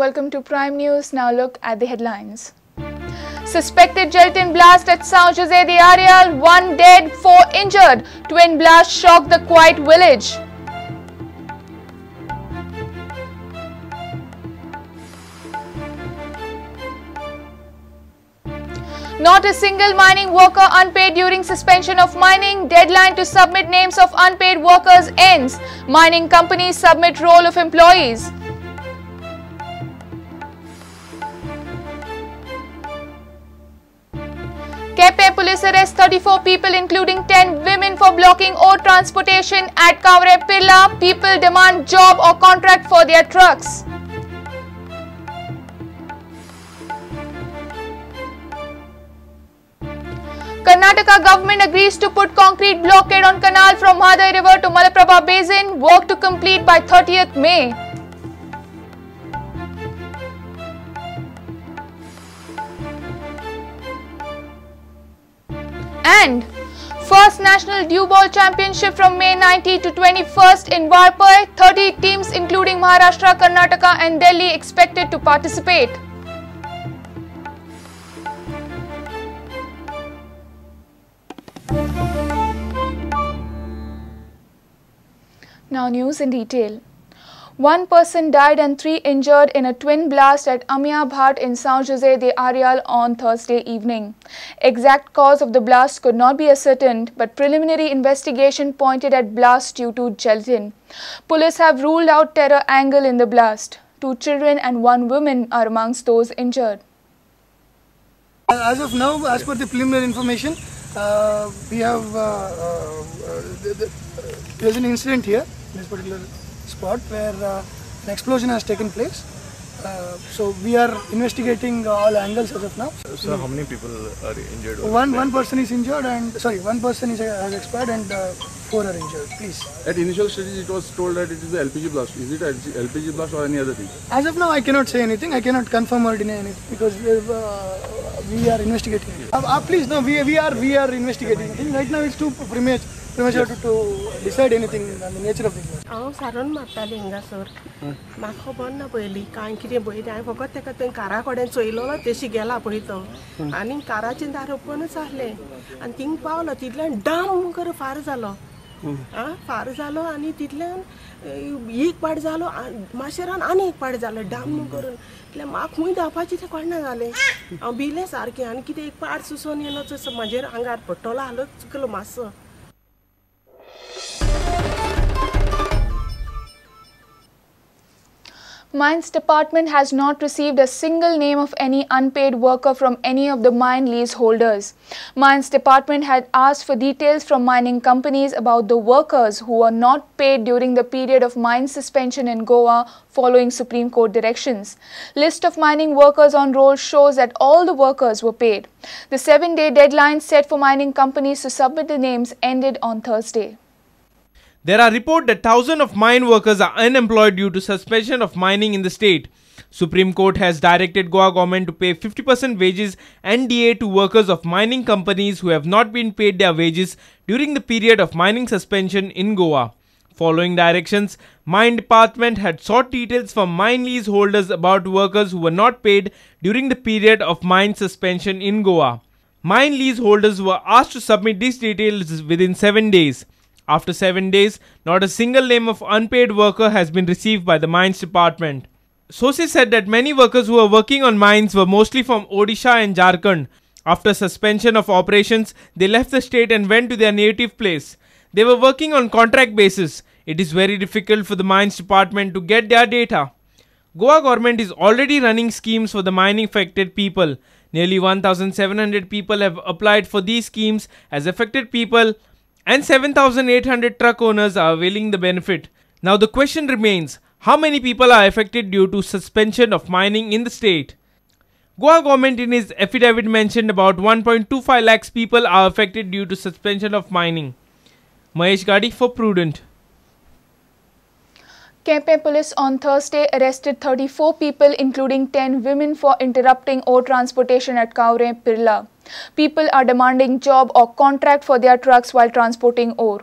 Welcome to Prime News. Now look at the headlines. Suspected gelatin blast at São José de Areal, 1 dead, 4 injured. Twin blast shocked the quiet village. Not a single mining worker unpaid during suspension of mining. Deadline to submit names of unpaid workers ends. Mining companies submit roll of employees. Quepem police arrest 34 people including 10 women for blocking ore transportation at Kavre Pirla. People demand job or contract for their trucks. Karnataka government agrees to put concrete blockade on canal from Mhadei River to Malaprabha Basin. Work to complete by 30th May. And first National Dew Ball Championship from May 19 to 21st in Valpoi. 30 teams including Maharashtra, Karnataka and Delhi expected to participate. Now news in detail. One person died and 3 injured in a twin blast at Amia Bhat in São José de Areal on Thursday evening. Exact cause of the blast could not be ascertained, but preliminary investigation pointed at blast due to gelatin. Police have ruled out terror angle in the blast. 2 children and 1 woman are amongst those injured. As of now, as per the preliminary information, we have there's an incident here in this particular spot where an explosion has taken place. So we are investigating all angles as of now. So how many people are injured? One person is injured and sorry, one person is has expired and 4 are injured. Please. At initial stage, it was told that it is the LPG blast. Is it LPG blast or any other thing? As of now, I cannot say anything. I cannot confirm or deny anything because we are investigating. Please, no, we are investigating. Right now, it's too premature to decide anything on the nature of the blast. हांव सारोन मारतालें हिंगासर, म्हाका खबर ना पयलीं कांय कितें पळय. हांवें फकत तेका थंय कारा कडेन चोयलो तेशी गेला पळय तो, आनी काराचें दार ओपनूच आसलें आनी थिंग पावलो तितल्यान डाम करून फार जालो. आं, फार जालो आनी तितल्यान एक पाट जालो, माशेरान आनी एक पाट जालो डाम करून. इतल्यान म्हाका खूंय धांवपाचें तें कळना जालें. हांव भिलें सारकें आनी कितें एक पाट सुसून येयलो तसो म्हाजेर आंगार पडटलो आहलो, चुकलो मातसो. Mines Department has not received a single name of any unpaid worker from any of the mine lease holders. Mines Department had asked for details from mining companies about the workers who were not paid during the period of mine suspension in Goa following Supreme Court directions. List of mining workers on roll shows that all the workers were paid. The 7-day deadline set for mining companies to submit the names ended on Thursday. There are reports that thousands of mine workers are unemployed due to suspension of mining in the state. Supreme Court has directed Goa government to pay 50% wages and DA to workers of mining companies who have not been paid their wages during the period of mining suspension in Goa. Following directions, Mine Department had sought details from mine lease holders about workers who were not paid during the period of mine suspension in Goa. Mine lease holders were asked to submit these details within 7 days. After 7 days, not a single name of unpaid worker has been received by the Mines Department. Sources said that many workers who were working on mines were mostly from Odisha and Jharkhand. After suspension of operations, they left the state and went to their native place. They were working on contract basis. It is very difficult for the Mines Department to get their data. Goa government is already running schemes for the mining affected people. Nearly 1,700 people have applied for these schemes as affected people, and 7,800 truck owners are availing the benefit. Now the question remains, how many people are affected due to suspension of mining in the state? Goa government in its affidavit mentioned about 1.25 lakhs people are affected due to suspension of mining. Mahesh Gadi for Prudent. Quepem police on Thursday arrested 34 people including 10 women for interrupting ore transportation at Kavre Pirla. People are demanding job or contract for their trucks while transporting ore.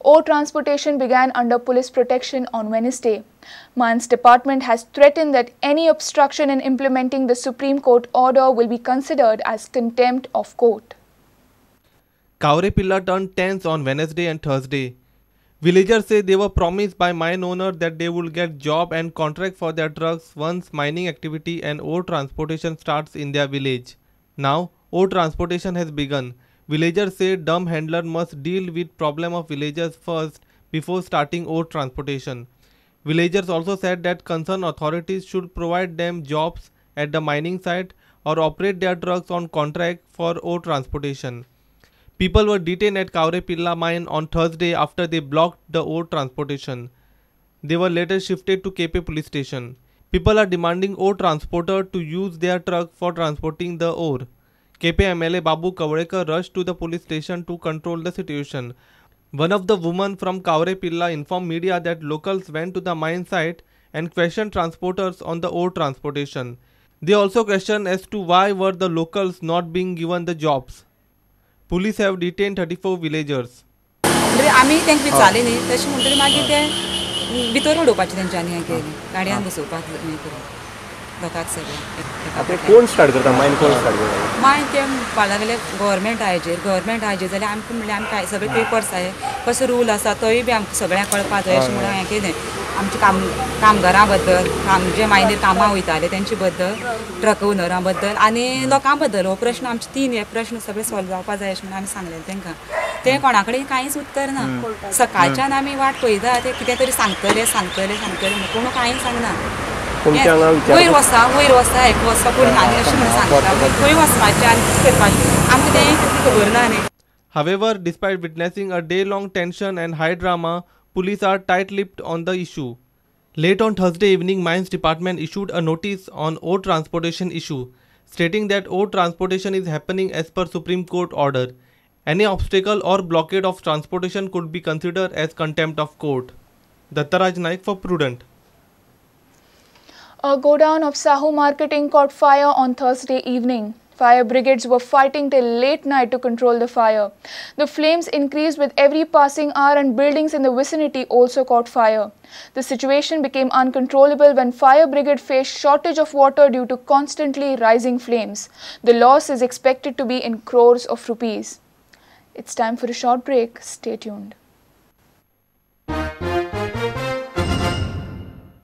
Ore transportation began under police protection on Wednesday. Mines Department has threatened that any obstruction in implementing the Supreme Court order will be considered as contempt of court. Kavre Pirla turned tense on Wednesday and Thursday. Villagers say they were promised by mine owner that they would get job and contract for their trucks once mining activity and ore transportation starts in their village. Now, ore transportation has begun. Villagers say dump handler must deal with problem of villagers first before starting ore transportation. Villagers also said that concerned authorities should provide them jobs at the mining site or operate their trucks on contract for ore transportation. People were detained at Kavre Pirla mine on Thursday after they blocked the ore transportation. They were later shifted to Quepem police station. People are demanding ore transporter to use their truck for transporting the ore. Quepem MLA Babu Kavlekar rushed to the police station to control the situation. One of the women from Kavre Pirla informed media that locals went to the mine site and questioned transporters on the ore transportation. They also questioned as to why were the locals not being given the jobs. Police have detained 34 villagers. आमी तांकां विचारलें न्ही तशें म्हणटकीर मागीर ते भितर उडोवपाचें तेंच्यांनी हें केलें गाडयान बसोवपाक हें करून लोकांक सगळें. कोण स्टार्ट करता मायन? कोण स्टार्ट करता मायन? ते म्हणपाक लागले गव्हर्मेंट हाजेर, गव्हर्मेंट हाजेर जाल्यार आमकां म्हणल्यार आमकां कांय सगळे पेपर्स आहाय, कसो रूल आसा तोय बी आमकां सगळ्यांक कळपाक जाय अशें म्हणून हें केलें. आमच्या कामगारां बद्दल, जे मायनीर कामां वयताले तेंचे बद्दल, ट्रक ओनरां बद्दल आनी लोकां बद्दल हो प्रश्न आमचे तीन हे प्रश्न सगळे सॉल्व जावपाक जाय अशें म्हणून आमी सांगलें तांकां. ते कोणा कडेन कांयच उत्तर ना. सकाळच्यान आमी वाट पळयता ते कितें तरी सांगतले सांगतले सांगतले म्हणून, कोण कांय सांगना. वयर वसा वयर वसा एक वसा पूण आनी अशें म्हणून सांगता, खंय वचपाचें आनी कितें करपाचें आमकां तें तितलें खबर ना न्ही. However, despite witnessing a day-long tension and high drama, police are tight-lipped on the issue. Late on Thursday evening, Mines Department issued a notice on ore transportation issue, stating that ore transportation is happening as per Supreme Court order. Any obstacle or blockade of transportation could be considered as contempt of court. Dattaraj Naik for Prudent. A godown of Sahu Marketing caught fire on Thursday evening. Fire brigades were fighting till late night to control the fire. The flames increased with every passing hour and buildings in the vicinity also caught fire. The situation became uncontrollable when fire brigade faced shortage of water due to constantly rising flames. The loss is expected to be in crores of rupees. It's time for a short break. Stay tuned.